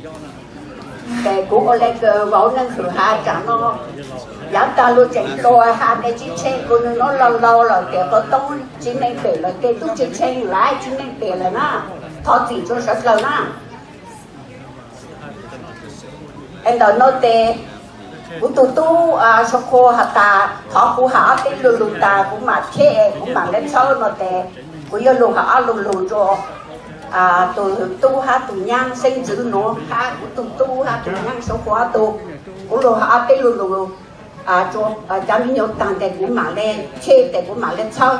Ces kuv ua le kws vauv neeg hwm has tsam no, yav tag lug tseem hluas has tas tsis tsheej, kuv nws nuav laug laug lawm, ces qhov toob tsis neeg pem lawm, ces tub tsis tsheej lawm, tsis neeg pem lawm na, thov txim rua sawv dlawg na. Es ntawm no tes kuv tug tub Sua Khua has tas thov kuv has ob peb lug lug tas kuv mam theb, kuv mam le txhawb no tes kuv yuav lug has ob lug lug rua tug tub hab tug nyaab xeeb ntxwv nuav hab kuv tug tub hab tug nyaab Sua Khua ob tug. Kuv lug has ob peb lug lug rua cov me nyuam taag tes kuv mam le theb tes kuv mam le txhawb.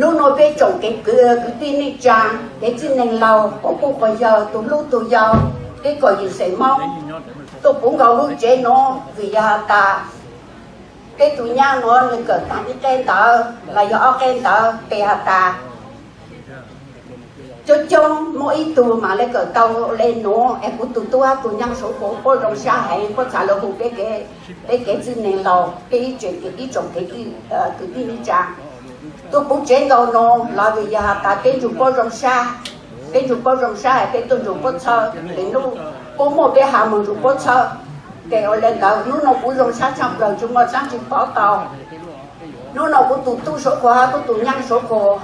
Nub nua peb tsoom kev kwv, kwv tij neej tsaa, kev txwj neeg laug, quas puj quas yawg, tug hlub tug yau, peb kom yim xeem Moob tuaj puv nkaus lub tsev nuav vim yog has tas peb tug nyaab nuav nws kawm taag ib qeb ntawv los yog ob qeb ntawv, tes has tas coob coob muaj ib tug mam le kawm tau le nuav. Es kuv tug tub hab tug nyaab Sua Khua puab zoo sab heev, puab txhad lug hu peb kev txwj neeg laug, peb ib tsoom kev, ib tsoom kev kwv tij neej tsaa tuaj puv tsev nkaus nuav los vim yog has tas peb nrug puab zoo sab, peb nrug puab zoo sab, peb tuaj nrug puab txhawb, tes nub puab muaj peb has moog nrug puab txhawb. Tes ua le ntawd nub nua kuv zoo sab tshaaj plawg, tsi muaj dlaab tsi pov tau. Nub nua kuv tug tub Sua Khua hab kuv tug nyaab Sua Khua,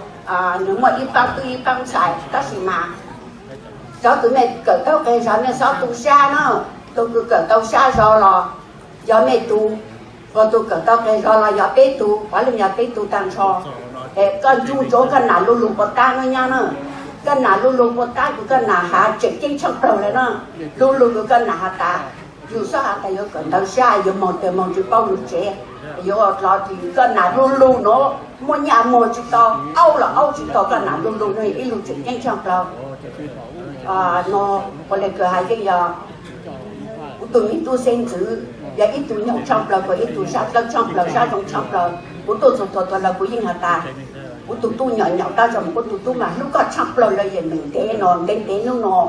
nws muaj ib paab tub ib paab ntxhais, tab sis mas cov kws mej kawm tau qe zog mej xob tu sab na, tug kws kawm tau sab zog los yog mej tug, tug kawm tau qe zog los yog peb tug, puav leej yog peb tug taag nrho. Es koj ncu ntsoov koj nam lu lug puas tab nuav nyaab na, koj nam lu lug puas tab kws koj nam has tseem ceeb tshaaj plawg le na, lu lug kws koj nam has tas yug xob has tas yuav kawm ntawv sab, yuav moog twg moog tsi paub lug tsev, yuav ua dlov tsi, koj nam lu lug nuav muaj nyaj muag tsi tau, aub los aub tsi tau, koj nam lu lug nuav ib lug tseem ceeb tshaaj plawg. Nua ua le kws has yeej yog kuv tug me tub xeeb ntxwv, yog ib tug nyoog tshaaj plawg, kuas ib tug sab dlawb tshaaj plawg, sab zoo tshaaj plawg. Kuv tuaj txug thaus thaus lawm kuv yeej has tas kuv tug tub nyom nyom tab zog mas kuv tug tub mas hlub koj tshaaj plawg le, yeej ntev ntev nub nua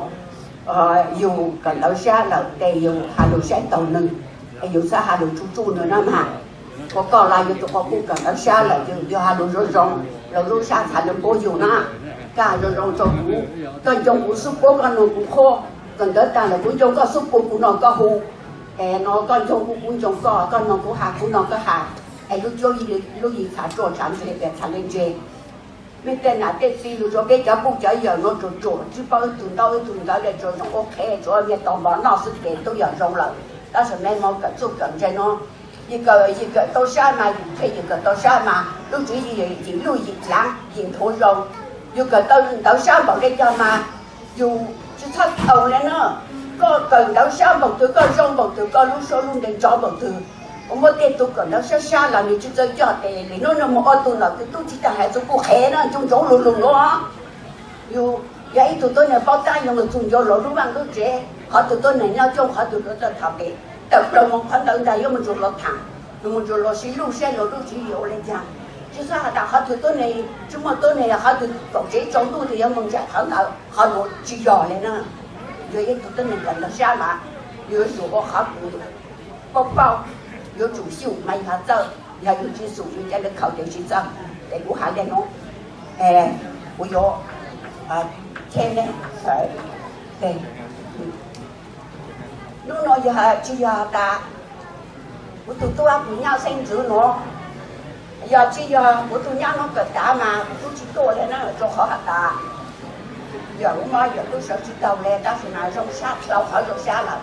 yug kawm ntawv sab lawm tes yug has lug saib taug nwg, yug xaav has lug tsuj tsuj nwg na mas. Ua koj los yug tug quas puj kawm ntawv sab lawm, yug has lug zoo zoo, lug lub sab txhad le puab yug na. Koj has zoo zoo rua kuv, koj ncoo kuv xub puab, koj noog kuv qhuab, kawm ntawv taag lawm kuv ncoo koj xub puab, kuv noog koj hu. Es nua koj ncoo kuv, kuv ncoo koj, koj noog kuv has, kuv noog koj has. Es lub cuab lub yig txhad ruaj txhad ntse, txhad le ntse. Mej tej nam tej txiv lug rua peb cov puj cov yawm nuav tsuas tsuas tsi paub ib tug ntaub ib tug ntawv le, tsuas zoo ua qhev tsuas niag tau npov noj xwb ces tub yog zoo lawm. Tab sis mej moog kawm txuj kawm ntse nuav, yug kawm, yug kawm tau sab mas yug qhe, yug kawm tau sab mas lub tswv yim yim luj yim dlaav yim nthuav zoo. Yug kawm tau ntawv sab npaum le caag mas yug tsi txhob tau le na. Koj kawm ntawv sab npaum twg, koj zoo npaum twg, koj lub suab lub npe nrov npaum twg, ua muab tej tug kawm ntawv sab sab los nwg tsi txawj coj tes le, nub nua moog ua tug nom tub tsi taag has txug kuj qhev na, ncu ntsoov lug lug nuav. Yug yog ib tug tuab neeg paub tab, yug moog txug ncu lug lub vaaj lub tsev, qhov twg tuab neeg nyob coob qhov twg tuab tawm thaum pem, tawm plaws moog qhov ntawd ntag yuav moog nrug luag thaam, moog nrug luag sib luj saib luag lub tswv yim ua le caag. Tsi xob has tas qhov twg tuab neeg tsi muaj tuab neeg, qhov twg kaum tsev tsaus ntuj twg yuav moog nraim qhov ntawd, qhov nuav tsi yog le na. Yog ib tug tuab neeg kawm ntawv sab mas yuav tsum ua qhov kws paub paub, yuav tsum xyum mas yog txawj, yog yug tsi xyum yug ca le khaus tes tsi txawj. Tes kuv has le nuav, kuv yuav cheb ne. Nub nua yog tsi yog tas kuv tug tub kuv nyaab xeeb ntxwv nuav, yog tsi yog kuv tug nyaab nuav kawm tav mas kuv tub tsi tuaj le na, rua qhov has tas yog lub mob yog tub sawv tsi taug le, tab sis mas zoo sab, dlhau qhov zoo sab lawm.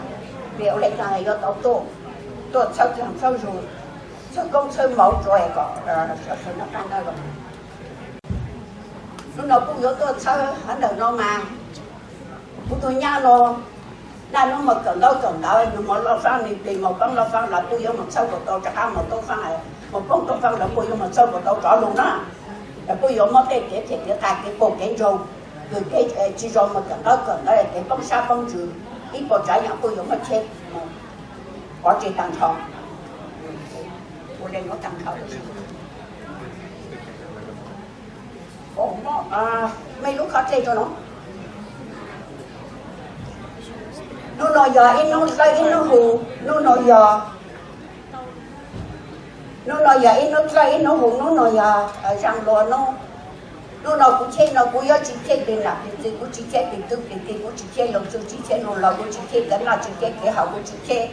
Vim ua le caag yuav tau tuaj, tuaj txhawb dlaag txhawb zug, txhawb koob txhawb moov rua kom sawv sawv noj qaab noj zoo. Nub nua kuj yuav tuaj txhawb hov ntawm no mas kuv tug nyaab nuav, naj nub moog kawm ntaub kawm ntawv, nws moog loj faab, nws plig moog poob loj faab los kuj yuav moog txhawb kuas tau, rov qaab moog toob faab, moog poob toob faab los kuj yuav moog txhawb kuas tau rov lug na. Los kuj yuav muab tej kev phem kev qas kev puag kev ntsoog, kws kev tsi zoo moog kawm ntaub kawm ntawv kev poob sab poob ntsws, ib puas tsav yam kuj yuav muab cheb moog pov tseg taag nrho. Ua le nuav taag nrho. Mej lub khob dlej rua nuav. Nub nua yog ib nub dlawb ib nub hu, nub nua yog, nub nua yog ib nub dlawb ib nub hu, nub nua yog zaaj lua nub. Hnub no kuv cheb no kuv yuav tsis cheb tes nam tes txiv, kuv tsis cheb tes tub tes kiv, kuv tsis cheb loo txuj tsis cheb loo laus, kuv tsis cheb kev noj tsis cheb kev haus, kuv tsis cheb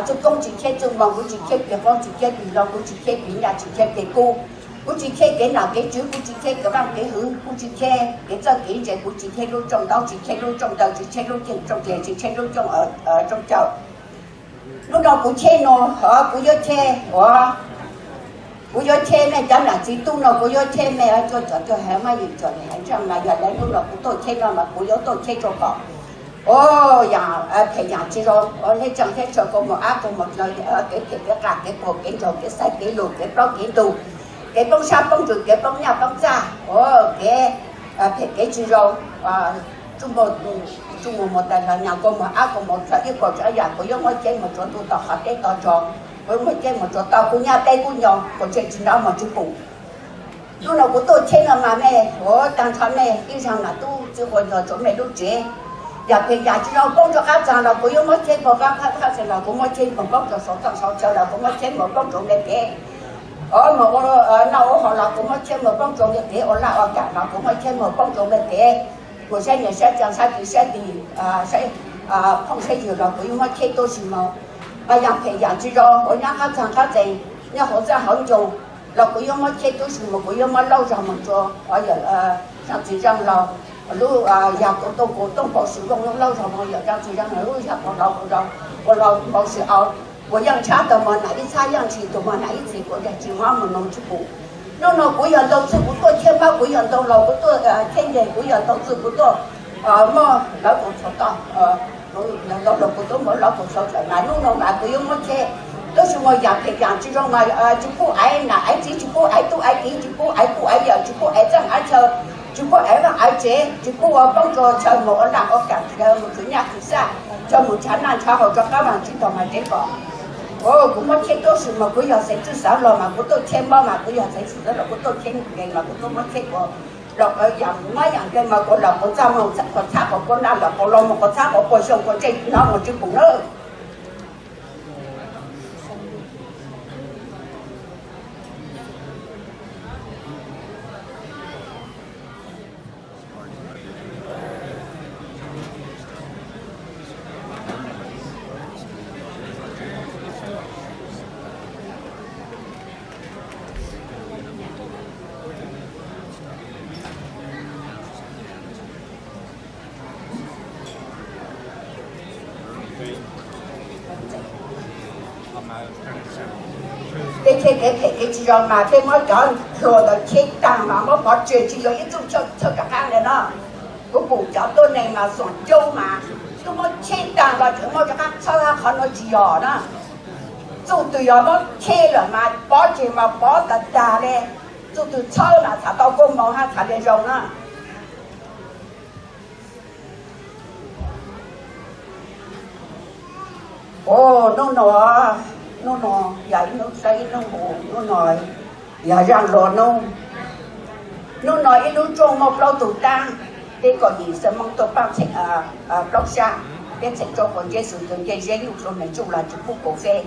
txuj koob tsis cheb txuj moo, kuv tsis cheb tes qoob tsis cheb tes loo, kuv tsis cheb tes nyaj tsis cheb tes kub, kuv tsis cheb kev nam kev tswv, kuv tsis cheb kev vaaj kev hwv, kuv tsis cheb kev txawj kev ntse, kuv tsis cheb lub rooj ntaub tsis cheb lub rooj ntawv tsis cheb lub ceem rooj dle tsis cheb lub rooj caw. Hnub no kuv cheb no, kuv yuav cheb ua, kuv yuav cheb mej cov nam txiv tub no, kuv yuav cheb mej cov cov cov haiv mab yim cov haiv ntsaj mas yog le hnub no kuv tuaj cheb no mas kuv yuav tuaj cheb rua kom, o, yaam phem yaam tsis zoo, ua neb tseem teb tsam kua muag ab kua muag dlaw, kev phem kev qas kev quas kev ntsoog kev xaiv kev lug kev plaub kev ntug, kev poob sab poob ntsws kev poob nyaj poob txag, ua kev phem kev tsis zoo, tsuj muag, tsuj muag muag tas los nyag kua muag ab kua muag dlaw ib puas tsav yaam kuv yuav muab cheb moog rua ntuj tom qhov teb tog tso, kuv yuav muab cheb moog rua tog kuv nyab teb kuv nyoog kuv tseem tsis nrov moog tsis pum. Hnub no kuv tuaj cheb no mas mej ua tag nrho mej ib zaug nam tub txiv quas ntog rua mej lub tsev, yaam phem yaam tsis zoo poob rua qab txag los kuv yuav muab cheb moog qab qab txag los kuv muab cheb moog poob rua sau toj sau chaw los kuv muab cheb moog poob rua mej kev, o, moog ua noj ua haus los kuv muab cheb moog poob rua mej kev, ua laj ua kam los kuv muab cheb moog poob rua mej kev, kuv saib niam saib tsav saib kwv saib tij, saib phooj saib ywg los kuv yuav muab cheb tub si moog. Mas yaam phem yaam tsis zoo ua nyob qab txag qab txag, nyob hauv txaj hauv ncoo los kuv yuav muab cheb tub si moog, kuv yuav muab laub zog moog rua, o, yawm Zaaj Txiv Zeej los lub yag kuv tooj kuv tooj npau si vooj lub laub zog moog, yawm Zaaj Txiv Zeej los lub yag kuv los kuv los npau si au, kuv yeej tshab tau moog nam ib txhab yeej tsis tug moog nam ib txhis kuv yeej tsis mob moog noog tsis pum. Hnub no kuv yog ntau txwj kuv tuaj cheb mob, kuv yog ntau laus kuv tuaj cheb nkeeg, kuv yog ntau txwj kuv tuaj muab lawv kuv txhua toj ntau laus kuv tuaj muab lawv kuv txhua tawm mas hnub no mas kuv yuav muab cheb tub si moog. Yaam phem yaam tsis zoo mas tsis pub aiv nam aiv txiv, tsis pub aiv tub aiv kiv, tsis pub aiv kuj aiv yawm, tsis pub aiv txeej aiv chaw, tsis pub aiv vaaj aiv tsev, tsis pub ua poob rua chaw moog ua laj ua kam, chaw moog khwv nyaj khwv xaj, chaw moog nrhav naj nrhav haus rov qab vaaj tsis tog mas tsev kom. O, kuv muab cheb tub si mas kuv yog xeev txwj xaav los mas kuv tuaj cheb mob mas kuv yog xeev txwj xaav los kuv tuaj cheb nkeeg mas kuv tuaj muab cheb kuv los yaam mob yaam nkeeg mas kuv los kuv txaj moog kuv txhab kuv puab naj los kuv los moog kuv txhab kuv puab xyoo kuv tseem nrov moog tsis pum nawb. Tej cheb kev phem kev tsis zoo mas tej muab cov hluas ntawd cheb taag mas muab pov tseg tsis yog ib txuj txhawb rov qaab le no. Kuv pum cov tuab neeg mas xoom coob mas tub muab cheb taag los tseem muab rov qaab txhawb qhov nuav tsis yog na. Txuj twg yog muab cheb lawm mas pov tseg mas pov tag tag le. Txuj twg txhawb mas txhad tau koob moov hab txhad le zoo na. O, nub no, nub no yog ib nub sab ib nub huv, nub no yog zaaj lua nub. Nub no ib lub rooj muaj plaub tug taab, peb kaum yim xeem Moob tuaj paaj txheem plaub sab, peb txheem rua quas ntseb xwm txheem ncej zeb, nuj dlua neeg tsuj lug tsis pub kaus feb.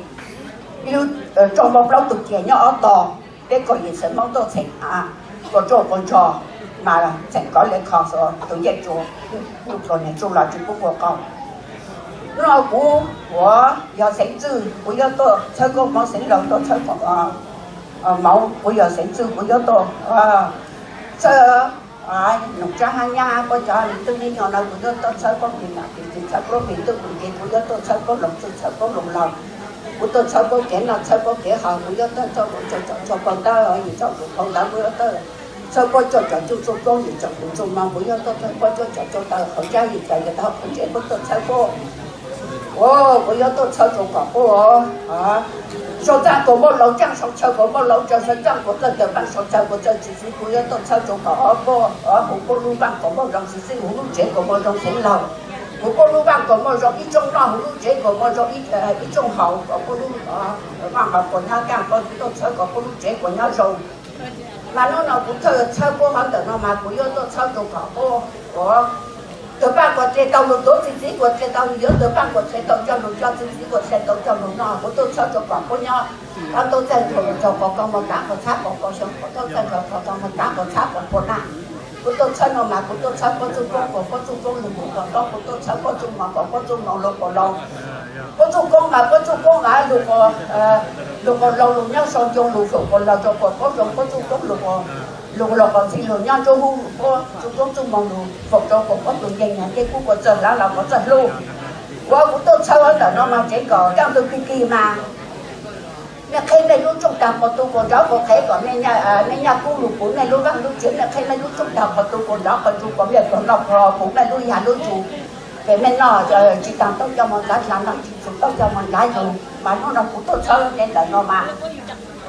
Ib lub rooj muaj plaub tug kiag nyob ob tog, peb kaum yim xeem Moob tuaj txheem kuas rua quas ntsog, mas txheem kov le kho xwm txheem ncej tsua, nuj dlua neeg tsuj lug tsis pub kaus qaug. Nub no kuv, kuv yog xeev txwj kuv yuav tuaj txhawb koob moov, xeev laug tuaj txhawb koob moov, kuv yog xeev txwj kuv yuav tuaj txhawb num tsaab hab nyab puab cov me tub me nyuam no, kuv yuav tuaj txhawb koob peg nam peg txiv, txhawb koob peg tub peg kiv, kuv yuav tuaj txhawb koob loog txwj txhawb koob loog laug, kuv tuaj txhawb koob kev noj txhawb koob kev haus, kuv yuav tuaj txhawb koob txhua txhua phaug ntawv, yim txhua phaug ntawv kuv yuav tuaj txhawb puab cuaj caum cuj txuj koob, yim caum cuj txuj moo, kuv yuav tuaj txhawb puab cuaj caum cuj taw qhov ntsab, yim caum yim taw qhov ntseb, puab tuaj txhawb puab. Kuv yuav tuaj txhawb rua kom puab, sau txaj kuas muaj laug caaj, sau chaw kuas muaj laug tsawg, sau txaj kuas txawj tawm paaj, sau chaw kuas txawj txwv xwb, kuv yuav tuaj txhawb rua kom puab, huv puab lub vaaj kom muaj zoo xwv xwb, huv lub tsev kom muaj zoo xeev laug, huv puab lub vaaj kom muaj zoo ib tsooj noj, huv lub tsev kom muaj zoo ib tsooj haus, kom puab lub vaaj haus kuas nyob kaaj, puab tuaj txhawb kom puab lub tsev kuas nyob zoo. Mas nub no kuv thawj txhawb puab hov ntawm no mas kuv yuav tuaj txhawb rua kom puab, kuv Tus paj kuas txia tau lug tuav txiv, txiv kuas txia tau lug yuav, tus paj kuas txia tau coj lug coj txiv, txiv kuas txia tau coj lug noj. Kuv tuaj txhawb rua kom puab nyob, tau tuaj txhawb rua txog qhov ko mog, kav qhov txhab qhov ko xyoo, qhov tuaj txhawb rua qhov ko mog, kav qhov txhab qhov ko na. Kuv tuaj txhawb no mas kuv tuaj txhawb puab txuj koob kom puab txuj koob lug mus kom tob, kuv tuaj txhawb puab txuj mov kom puab txuj mov lug kom laus. Puab txuj koob mas puab txuj koob mas lug kom, lug kom laus lug nyob sau ncoo lug faum kom laus rua kom puab zoo, puab txuj koob lug kom, lug laus kom ntxhib lug nyob nruab hub, puab txuj koob txuj mov lug faum rua kom puab tug nkeeg nyag ncej kub kom txawj hlaav los kom txawj hlub. Ua kuv tuaj txhawb ntawm no mas tseev kom kaaj ntug kig kig mas mej qheb mej lub rooj tag qhov tu kom nrov kom qhev kom mej nyaj kub lug puv mej lub vaaj lub tsev, mej qheb mej lub rooj tag qhov tu kom nrov qhov tu kom mej pluag noj pluag puv mej lub yag lub txug. Ces mej noj tsi taag tauj coj moog nrad, dlav noj tsi txug tauj coj moog nrad yug. Mas nub no kuv tuaj txhawb mej ntawm no mas,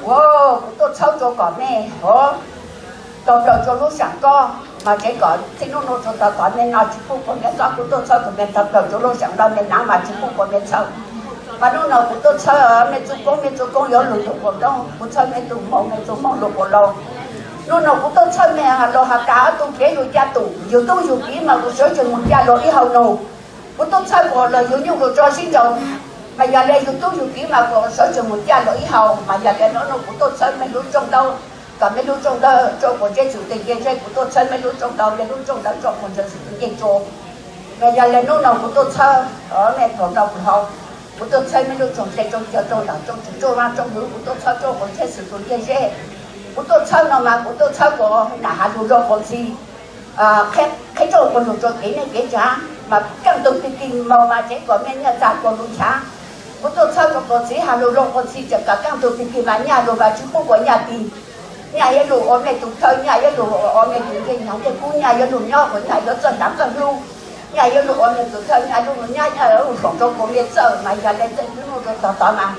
ua kuv tuaj txhawb rua kom mej hov tau plaws rua lub saam kob mas tseev kom txij nub no rua tog tod mej noj tsi pub kuas mej txob, kuv tuaj txhawb kom mej tau plaws rua lub saam lawm mej naav mas tsi pub kuas mej txhawb. Mas nub no kuv tuaj txhawb mej txuj koob, mej txuj koob yuav lug lug kom tob, kuv txhawb mej tug moog, mej txuj moog lug kom laus. Nub no kuv tuaj txhawb mej has lug has tas ob tug kev lug ca tug yug tub yug kiv mas kuv sawv tsees moog ca lug ib hau nug. Kuv tuaj txhawb kuas lug yug nyuj lug tso sib nraus, mas yog le yug tub yug kiv mas kuas sawv tsees moog ca lug ib hau. Mas yog le nub no kuv tuaj txhawb mej lub rooj ntawd, kom mej lub rooj ntawd rua kuas ntseb txug tug ncej ntseb, kuv tuaj txhawb mej lub rooj ntawd, mej lub rooj ntawd rua kuas ntseb txug tug ncej tsua. Mas yog le nub no kuv tuaj txhawb mej pluag noj pluag haus, kuv tuaj txhawb mej lub rooj nplej rooj cawv rooj ntawm rooj txug rooj vaaj rooj hwv, kuv tuaj txhawb rua kuas ntseb txug tug ncej ntseb. Kuv tuaj txhawb no mas kuv tuaj txhawb kuas nam has lug luag quas ntxhi, qheb rooj kuas lug rua kev neej kev tsaav, mas kaaj ntug kig kig moog mas tseev kom mej nyaj txag kuas lug nchaav. Kuv tuaj txhawb rua kuas txiv has lug luag quas ntxhi, tseem kom kaaj ntug kig kig mas nyaj lug mas tsi pub kuas nyaj tig. Nyaj yuav lug ua mej tug thawj, nyaj yuav lug ua mej tug ncej nyag ncej kub, nyaj yuav lug nyob kuas nyaj yuav txawj hlaav txawj hlub. Nyaj yuav lug ua mej tug thawj, nyaj yuav lug nyab, nyaj yuav lug foom rua kuas mej txawj. Mas yog le txij nub no rua tog tod mas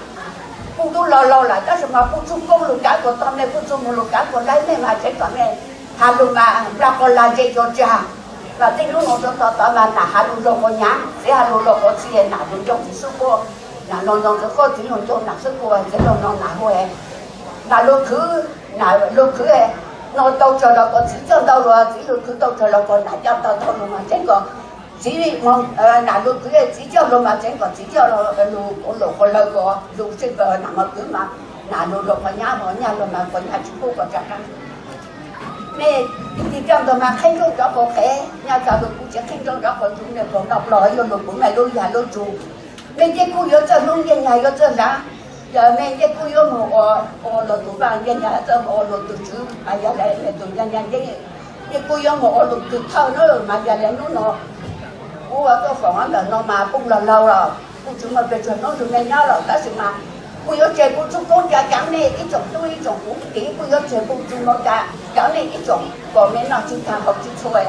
puj tub laug laug lawm tab sis mas puj txuj koob lug kaav kuas tog, mej puj txuj moog lug kaav kuas laib mej mas tseev kom mej has lug mas nplag quas lag ntse cua tsag. Mas txij nub no rua tog tod mas nam has lug luag quas nyaav, txiv has lug luag quas txhia, nam lug ncoo txiv xub quaj, nam lug ntxoo txiv quaj, txiv lug ntxoo nam xub quaj, txiv lug no nam hu, nam lug khwv, nam lug khwv no tau tsawg los kuas txiv coj ntau lug, txiv lug khwv tau tsawg los kuas nam coj ntau ntau lug mas tseev kom txiv, nam lug khwv txiv coj lug mas tseev kom txiv coj lug, lug quas lawg kuas lug tseej kawg nam mos kwv mas nam lug luag quas nyab, nyaj lug mas kuas nyaj tsi pub kuas tsa qab. Mej tig tig coj ntawd mas qheb nroo nrov quas qhev, nyaj txag lug kuv tsev qheb nroo nrov quas txug, mej pluag noj pluag yuav lug puv mej lub yag lub txug. Mej ncej kub yuav txawj hlub, ncej nyag yuav txawj hlaav. Yog mej ncej kub yuav moog ua luag tug vaaj, ncej nyag txawj moog ua luag tug tswv, mas yog le mej tug ncej nyag ncej kub yuav moog ua luag tug thawj na. Mas yog le nub no kuv ua tuaj foom ntawm no mas puj laug laug los puj tsi muaj pes tsawg nub nrug mej nyob lawm tab sis mas puj yuav tseg puj txuj koob ca caav mej ib tsoom tub ib tsoom kuv tiv, puj yuav tseg puj txuj koob ca caav mej ib tsoom kom mej noj tsi tag haus tsi txhua,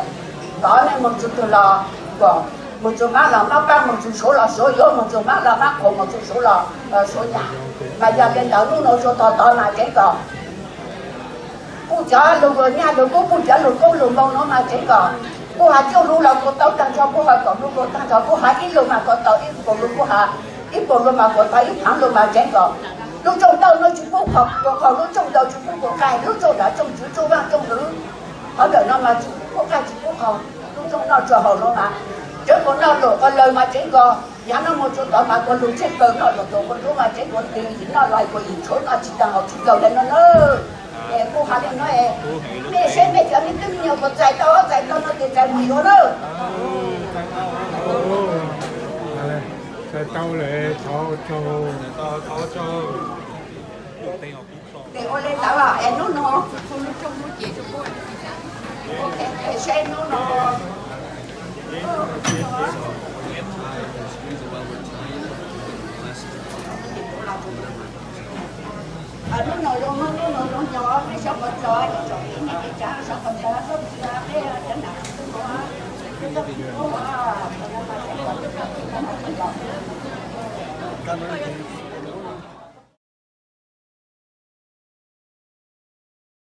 kom mej moog txug twg los kom, moog txug mab los mab paab, moog txug suav los suav yuav, moog txug mab los mab qhuas, moog txug suav los suav nyam. Mas yog le ntawd nub no rua tog tod mas tseev kom puj cov lug nyaj lug kub, puj cov lug koob lug npoo no mas tseev kom puj has coj lug los kuas tau taag nrho, puj has kaum lug kuas taag nrho, puj has ib lug mas kuas tau ib puas lug, puj has ib puas lug mas kuas tau ib phaav lug mas tseev kom lub rooj ntawd no tsi pub qhov, kuas qhov lub rooj ntawd tsi pub kuas qaij, lub rooj nrag rooj tswv rooj vaaj rooj hwv, qhov ntawm no mas tsi pub qaij tsi pub qhov, lub rooj noj tsua haus no mas tseev kom noj luag quas lawg mas tseev kom yav no moog tsua tod mas kuas lug tseej kawg noj luag tug quas ntsuab mas tseev kuas twg yim noj los kuas yim tshuav noj tsi taag haus tsi kawg le no na. Es puj has le no, mej saib mej cov me tub me nyuam kuas txais tau txais tau no tes txais moog yuav lawm. Txais tau lawm, thov ua tsaug. Tes ua le ntawd es nub no saib nub no. Nub no zoo, nub no zoo nyob, mej sab qhov tso ib tsoom ib tsoom tsav sab qhov tso, peb cov nam tub